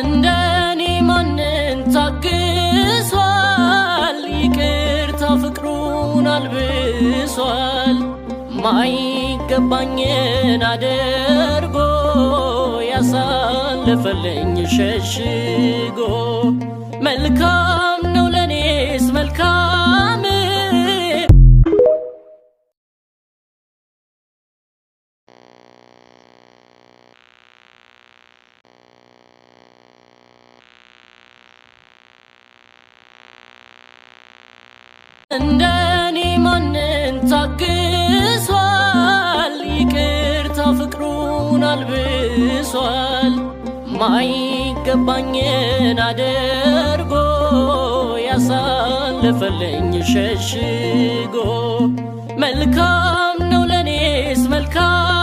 እንደኔ ማንን ታግሷል? ይቅርታ ፍቅሩን አልብሷል። ማይገባኝን አድርጎ ያሳለፈልኝ ሸሽጎ መልካም ነው ለኔስ መልካም። እንደኔ ማንን ታግሷል? ይቅርታ ፍቅሩን አልብሷል። ማይገባኝን አድርጎ ያሳለፈልኝ ሸሽጎ መልካም ነው ለኔስ መልካም።